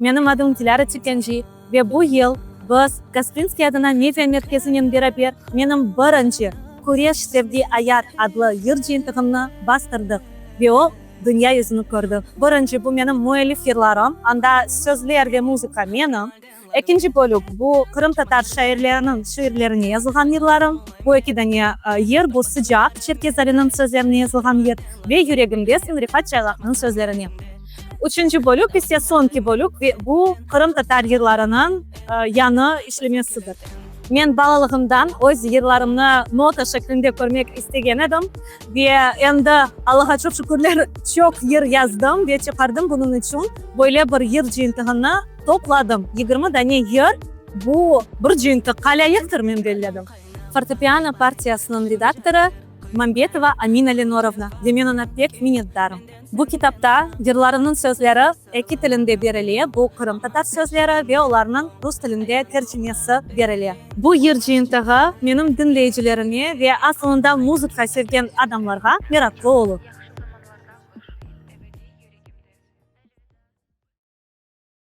Menim adım Dilâra Tükenci ve bu yıl biz Gasprinskiy adına media merkezinen beraber menim birinci Küreş, sevgi, ayat adlı yır cıyıntığımnı bastırdıq ve o dünya yüzüni kördi. Birinci, bu menim müellif yırlarım, anda sözler ve muzıka menim. Ekinci bölük, bu qırımtatar şairleriniñ şiirlerine yazılğan yırlarım. Bu eki dane yır, bu Sıcaq, Çerkez Aliniñ sözlerine yazılğan yır ve Yüregimdesin, Refat Çaylaqnıñ sözlerine. Üçünci bölük ise soñki bölük ve bu qırımtatar yırlarınıñ yañı işlemesidir. Men balalığımdan öz yırlarımnı nota şeklinde körmek istegen edim ve endi, Allağa çoq şükürler, çoq yır yazdım ve çıqardım, bunıñ içün böyle bir yır cıyıntığını topladım. 20 dane yır, bu bir cıyıntıqqa lâyıqtır, men belledim. Fortepiano partiyasınıñ redaktorı Mambetova Amina Lenorovna ve men oña pek minnetdarım. Bu kitapta yırlarımnıñ sözleri eki tilinde berile, bu qırımtatar sözleri ve olarnıñ rus tilinde tercimesi berile. Bu yır cıyıntığı menim diñleyicilerime ve asılında muzıka sevgen adamlarğa meraqlı olur.